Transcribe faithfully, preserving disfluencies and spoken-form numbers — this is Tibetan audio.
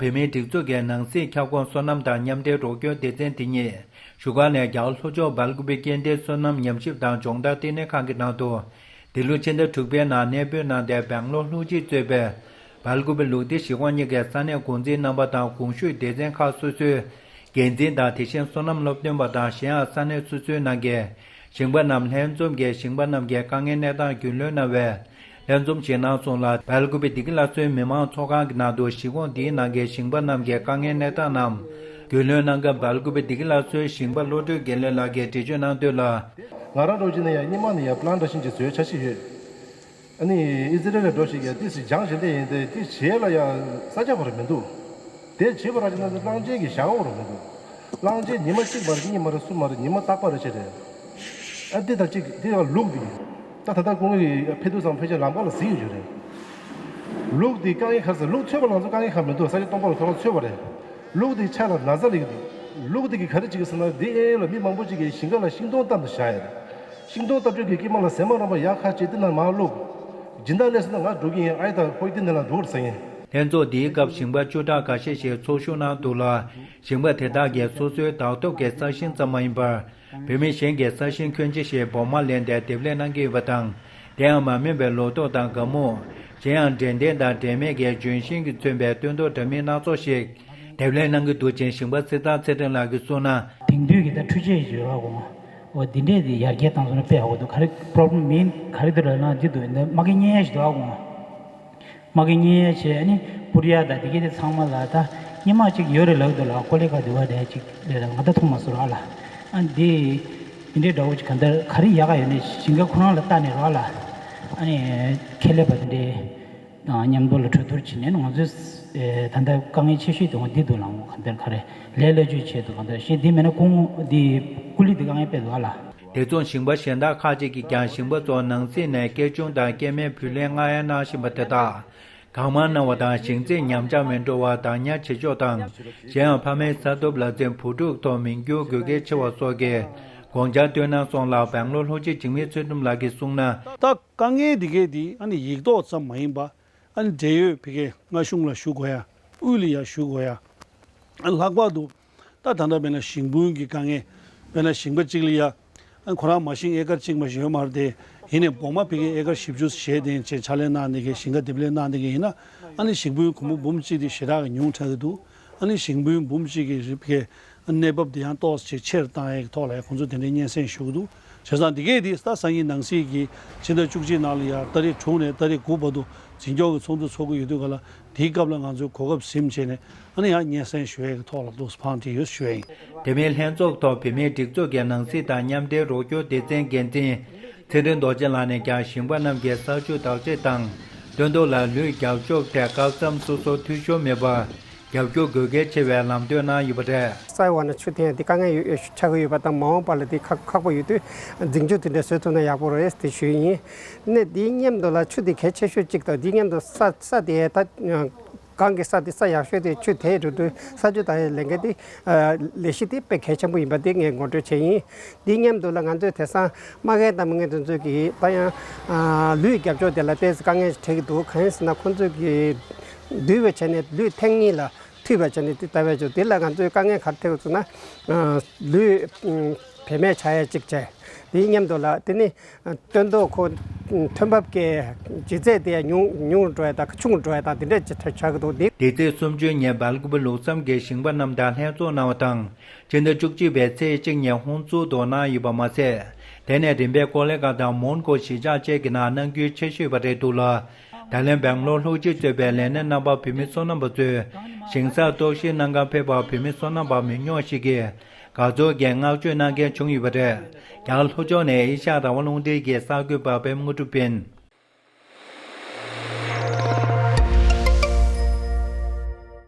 བོད་མིའི་སྒྲིག་འཛུགས་ཀྱི་ནང་སྲིད་ཁྱབ་ཁོངས་སོ་ནམ་དང་མཉམ་འབྲེལ་རོགས་སྐྱོར་སྡེ་ཚན་དེ་ཉིད་བཞུགས་སྒར་ནས་རྒྱ་གར་ལྷོ་ཕྱོགས་སྦེལ་ཀུ་པེ་སྐྱེ་ལྡན་སོ་ནམ་ཉམས་ཞིབ་དང་སྦྱོང་བརྡར་བསྟི་གནས་ཁང་གི་ནང་དུ། འདི་ལོ་ཕྱི་ཟླ་དྲུག་པའི་ནང་གནས་སྤོས་གནང་སྟེ། སྦེང་ལོར་ལྷུ་ཅི་གཙོས་པའི་སྦེལ་ཀུ་པེ་ལུགས་བདེ་གཞིས་ཁོངས་གཉིས་ཀྱི་ས་གནས་འགོ་འཛིན་རྣམ་པ་དང་གོང་ཞུས་སྡེ་ཚན་ཁག་སོ་སོའི་འགན་འཛིན་དང་། དེ་བཞིན་སོ་ནམ་སློབ་སྟོན་པ་དང་། གཞན་ཡང་ས་གནས་སོ་སོའི་ནང་གི་ཞིང་པ་རྣམས་ལྷན་འཛོམས་ཀྱིས་ཞིང་པ་རྣམས་ཀྱི་དཀའ་ངལ་གནས་སྟངས་རྒྱུས་ལོན་གནང་བའི་ལྷན་འཛོམས་ཤིག་གནང་སོང་ལ། སྦེལ་ཀུ་པེ་བདེ་སྐྱིད་ལྷ་མཚོའི་མི་མང་ཚོགས་ཁང་གི་ནང་དུ་གཞིས་ཁོངས་འདིའི་ནང་གི་ཞིང་པ་རྣམས་ཀྱི་དཀའ་ངལ་གནས་སྟངས་རྣམས་རྒྱུས་ལོན་གནང་མཁན་སྦེལ་ཀུ་པེ་བདེ་སྐྱིད་ལྷ་མཚོའི་ཞིང་པ་བློ་གྲོས་དགེ་ལེགས་ལགས་ཀྱིས་འགྲེལ་བརྗོད་གནང་དོན་ལ། ང་རང་འདྲ་བོ་ཅིག་ནས་ཡང་སྔོན་མ་ནས་ཡང་པི་ལན་འདྲ་བཞིན་ཅིག་བཟོས་འཆར་གཞི་ཡོད། ཨ་ནི་ཨི་ཛི་རལ་ལ་འགྲོ་ཞིག་ཡ་ཏི་སི་སྦྱང་བཞིན་དེ་ཡིན་ཏེ། ཏི་བྱེད་ལ་ཡ་ས་ཆ་བར་མི་འདུག་དེ་བྱེད་པ་ར་ཅིག་ན་གླང་ཆེན་གྱི་ཞག་འོར་མི་འདུག་གླང་ཆེན་ཉི་མ་གཅིག་མ་རེད། གཉིས་མ་རེད། གསུམ་མ་རེད། ཉི་མ་རྟག་པ་རེད་བྱས་རེད། ཨ་འདི་དང་གཅིག་འདི་ཡང་ལུག་འདི་ད་ད་ལྟ་ཁོང་གི་ཕེ་ཏུ་སང་ཕེ་ཆ་ལམ་ཁ་ལ་གཟིགས་ཡོད་རེད། ལུག་འདི་དཀའ་ངལ་ག་རེ་ཟེར། ལུག་ཚོས་པ་ལ་ཚོ་དཀའ་ངལ་ག་མི་འདུག་ས་ཆ་སྟོང་པ་ལ་ཚོ་ལ་ཚོས་པ་རེད། ལུག་འདི་ཆ་ལ་ན་ཚ་ལིག་འདུག་ལུག་འདི་གི་ག་རེ་བྱེད་ཀྱི་ཟེར་ན། འདི་ཨེ་ལ་མི་མང་པོ་ཅིག་གིས་ཞིང་ཁ་ལ་ཤིང་སྡོང་བཏབ་ཏུ་བཞག་ཡ་རེད། ཤིང་སྡོང་བཏབ་དུས་ཀྱི་དཀྱིལ་མ་ལ་ཟེ་མ་རམ་པ་ཡར་ཁ་ཕྱེ་དེ་ན་མར་བླུགས། སྦྱིན་བདག་སླེབས་སོང་ན་ང་འགྲོ་གི་ཡིན། ཨའི་ད་ཧོའི་དེ་འདི་ལ་འདུག་ཟེར་ཡིན། ལྷན་ཚོགས་འདིའི་སྐབས་ཞིང་པ་བཅུ་ཕྲག་འགའ་ཤས་ཤིག་ཚོགས་ཞུགས་གནང་འདུག་ལ། ཞིང་པ་དེ་དག་གིས་སོ་སོའི་བདག་ཐོབ་ཀྱི་ས་ཞིང་ཙམ་མ་ཡིན་པར། བོད་མི་གཞན་གྱི་ས་ཞིང་ཁྱོན་ཆེ་ཞིག་སྦོ་མ་ལེན་ཏེ་འདེབས་ལས་གནང་གི་ཡོད་པ་དང་། དེ་ཡང་མ་སྨིན་པའི་ལོ་ཏོག་དང་། སྒ་སྨུག་གཞན་ཡང་འབྲས་ལྡན་དང་འབྲས་མེད་ཀྱི་ལྗོན་ཤིང་གིས་མཚོན་པའི་སྟོན་ཐོག་འདྲ་མིན་སྣ་ཚོགས་ཤིག་འདེབས་ལས་གནང་གི་འདུག་ཅིང་། ཞིང་པ་ཚེ་བརྟན་ཚེ་རིང་ལགས་ཀྱིས་གསུངས་ན། དེང་དུས་ཀྱི་ད་འཕྲུལ་ཆས་ཡོད་ར་གོ། འོ་འདི་འདྲས་དེ་ཡར་རྒྱས་བཏང་སོང་ན་དཔེ་ཡག་པོ་འདུག་ག་རེ་པོ་རོབ་ལེམ་མིན་ག་རེ་འདུག་ལབ་ན་འདི་འདུག་འདི་མ་གི་གཉན་ཡ་ཞིག་འདུག་ཨ་གོ། མ་གི་གཉན་ཡ་བྱས། ཨ་ནི་པུར་ཡ་དང་དེ་གས་དེ་ཚང་མ་ལ་ད་སྔོན་མ་ཅིག་ཡོད་རེད་ལབ་འདུག་ལ། ཀོ་ལི་ག་འདི་བ་རེད་ཅིག་རེད་ལ། ང་ད་མཐོང་མ་སོང་ར་ལ། ཨ་འདི་འདི་འདྲས་འདྲ་བོ་ཅིག་ག་འདར་ག་རེ་ཡག་ག་ཡོད་ནས་ཞིང་ཁ་ཁོ་རང་ལ་ལྟ་ནས་ར་ལ། ཨ་ནི་ཁེ་ལས་པ་དེ་འདྲས། དང་མཉམ་དུ་ལ་གྲོས་བསྡུར་བྱས་ནས་ང་ཚོས་ཨེ་ད་ལྟ་དཀའ་ངལ་ཆེ་ཤོས་དེ་འོ་འདི་འདུག་ལ། འོ་ག་འདིར་ག་རེ་ལས་སླ་བཅོས་བྱས་འདུག་ག་འདིར་ཞེས་འདི་མེད་ན་ཁོང་འདི་ཀུ་ལི་འདི་དཀའ་ངལ་དཔེ་འདུག་ཨ་ལ། དེ་མཚུངས་ཞིང་པ་གཞན་དག་ཁག་ཅིག་གིས་ཀྱང་ཞིང་པ་ཚོ་ནང་སྲིད་ནས་སྐྱེ་ཆུང་དང་སྐྱེ་དམན་བུ་ལོན་མངགས་ཡ་གནང་བཞིན་པ་དེ་དག་གང་མང་གནང་བ་དང་། ཞིང་ཚད་ཉམས་ཆག་མི་འགྲོ་བར་བདག་ཉར་བྱེད་ཕྱོགས་དང་། གཞན་ཡང་ཕ་མའི་བསགས་ཐོབ་ལག་རྩལ་བུ་ཕྲུག་ཐོག་མིང་བསྒྱུར་དགོས་གལ་ཆེ་བ་སོགས་ཀྱི་དགོངས་འཆར་བཏོན་གནང་སོང་ལ། སྦེང་ལོར་ལྷོ་སྤྱི་འཇིགས་མེད་ཚེ་ཐུབ་ལགས་ཀྱིས་གསུངས་ན། ད་དཀའ་ངལ་འདི་གས་འདི་ཨ་ནི་ཡིག་ཐོག་ཙམ་མ་ཡིན་པ། ཨ་ནི་འབྲེལ་ཡོད་ཕ་གིའི་མངའ་གཞུང་ལ་ཞུ་དགོས་ཡ། དབུས་ལ་ཡ་ཞུ་དགོས་ཡ། ཨ་ནི་ལྷག་པར་དུ་ད་ད་ལྟ་དཔེར་ན་ཞིང་དཔོན་གྱི་དཀའ་ངལ། དཔེར་ན་ཞིང་པ་གཅིག་ལ་ཡ། ཨ་ནི་ཁོ་རང་མ་ཤིང་ཨེ་ཀར་གཅིག་མ་ཞིག་ཡོད་མ་རེད་དེ། ཡིན་ནའི་སྦོ་མ་ཕ་གིའི་ཨེ་ཀར་བཞི་བཅུ་ཞེ་བདུན་ཅན་ཕྱག་ལས་གནང་བསྡད་མཁན་ཞིང་ཁ་འདེབས་ལས་གནང་བསྡད་མཁན་ཡིན་ན། ཨ་ནི་ཞིང་དཔོན་སྒོར་མོ་འབུམ་གཅིག་དེ་ཞེ་དྲག་གི་ཉུང་དྲགས་ཀྱི་འདུག་ཨ་ནི་ཞིང་དཔོན་འབུམ་གཅིག་གི་རིགས་ཀྱི་གནས་བབ་དེ་ཡང་ཏོག་ཙམ་ཆེར་བཏང་ཡས་ཐོག་ལ་ཡང་ཁོང་ཚོ་དེ་འདྲའི་སྙན་སེང་ཞུ་གི་འདུག་བྱས་ཙང་འདི་གས་དེ་ད་སང་ཉིན་ནང་སྲིད་ཀྱི་ཕྱི་ཟླ་བཅུ་གཅིག་ནང་ལ་ཡང་ཏ་རིག་དྲུག་ནས་ཏ་རིག་དགུ་བར་དུ་འཛིན་སྐྱོང་གི་ཚོགས་འདུ་ཚོགས་ཀྱི་ཡོད་དུས་ག་ལ། དེའི་སྐབས་ལ་ང་ཚོས་གོ་སྐབས་ཟིན་བྱས་ནས་ཨ་ནི་ཡང་སྙན་སེང་ཞུ་ཡས་ཀྱི་ཐོག་ལ་འདུག་སེ་ཕངས་ཏེ་ཡོད་ཞུ་ཡས་ཡིན། དེ་མིན་ལྷན་ཚོགས་ཐོག་བོད་མིའི་སྒྲིག་འཛུགས་ཀྱི་ནང་སྲིད་དང་མཉམ་འབྲེལ་རོགས་སྐྱོར་སྡེ་ཚན་འགན་འཛིན་ཚེ་རིང་རྡོ་རྗེ་ལགས་ནས་ཀྱང་ཞིང་པ་རྣམས་ཀྱི་ས་ཆུ་བདག་གཅེས་དང་། སྟོན་ཐོག་ལ་ལུད་རྒྱབ་སྐྱོར་ཐད་སྐབས་མཚམས་སོ་སོར་འཐུས་ཤོར་མེད་པར་རྒྱབ་སྐྱོར་དགོས་གལ་ཆེ་བའི་ལམ་སྟོན་གནང་ཡོད་པ་རེད། ས་ཡི་བར་ན་ཆུ་འཐེན་ཡ་འདི་དཀའ་ངལ་ཡོད་ཆགས་ཀྱི་ཡོད་པ་དང་། མ་འོངས་པ་ལ་འདི་ཁག་ཁག་པོ་ཡོད་དུས་འཛིང་ཆུ་དེ་འདྲ་བཟོས་ཐུབ་ན་ཡག་པོ་རེད་དེ་ཞུ་ཡི་ཡིན། ནས་འདིའི་མཉམ་དུ་ལ་ཆུ་འདི་གལ་ཆེ་ཤོས་གཅིག་དང་། འདིའི་མཉམ་དུ་ས་ས་དེ་ད་གང་གི་ས་དེ་ས་ཡག་ཤོས་དེ་ཆུ་དེ་འགྲོ་དུས་ས་ཆུ་དང་ལས་འགན་དེ་ལས་གཞི་དེ་དཔེ་གལ་ཆེན་པོ་ཡིན་པ་དེ་ངས་ངོ་སྤྲོད་བྱས་ཡིན། འདིའི་མཉམ་དུ་ལ་ང་ཚོས་དེང་སང་མ་རྒན་དང་མི་རྒན་དེ་ཚོས་ཀྱི་ད་ཡང་ལུད་རྒྱབ་སྐྱོར་དེ་ལ་ཏོག་ཙམ་དཀའ་ངལ་ཞིག་འཕྲད་ཀྱི་འདུག་གང་ཡིན་ཟེར་ན་ཁོང་ཚོས་ཀྱི་འདུས་པའི་བྱས་ནས་ལུད་ཐེངས་གཉིས་ལ་མཐུད་པ་བྱས་ནས་དེ་ལྟ་བས་ཆོག་དེ་ལ་ང་ཚོས་དཀའ་ངལ་ག་རེ་འཕྲད་ཀྱི་འདུག་ཟེར་ན། ལུད་བེད་མེད་ཆགས་ཡ་གཅིག་བྱས། དེའི་མཉམ་དུ་ལ་དེ་ནི་སྟོན་ཐོག་ཁོ་ཐོན་འབབ་ཀྱི་ལྗིད་ཚད་དེ་ཉུང་ཉུང་རུ་འགྲོ་ཡ་དང་ཆུང་རུ་འགྲོ་ཡ་དང་དེ་འདྲ་ཅིག་ཆགས་ཀྱི་འདུག་དེ། འདི་ཚེས་སུམ་ཅུ་ཉིན་སྦེལ་ཀོབ་ལུགས་བསམ་གྱི་ཞིང་པ་རྣམས་དང་ལྷན་ཚོགས་གནང་བ་དང་། ཕྱི་ཟླ་བཅུ་གཅིག་པའི་ཚེས་གཅིག་ཉིན་ཧུན་སུར་དུ་གནང་ཡོད་པ་མ་ཟད། དེ་ནས་རིམ་པས་ཀོ་ལི་གྷལ་དང་མོན་གྷོ་གཞིས་ཆགས་བཅས་ཀྱི་ནང་གནང་རྒྱུའི་འཆར་གཞི་ཡོད་པ་རེད་འདུག་ལ། ད་ལན་སྦེང་ལོར་ལྷུ་ཅི་གཙོས་པའི་ལས་སྣེ་རྣམ་པ་བོད་མི་སོ་ནམ་པ་ཚོའི་ཞིང་སར་གཏོར་བཤིག་གནང་གར་ཕེབས་པར་བོད་མི་སོ་ནམ་པ་མི་ཉུང་ཞིག་གིས་དགའ་ཚོར་གྱི་བསྔགས་བརྗོད་གནང་མཁན་བྱུང་ཡོད་པ་རེད། རྒྱ་གར་ལྷོ་ཕྱོགས་ནས་ཨེ་ཤ་ཡ་རང་དབང་རླུང་འཕྲིན་གྱི་གསར་འགོད་པ་པད་མ་དངོས་གྲུབ་ཡིན།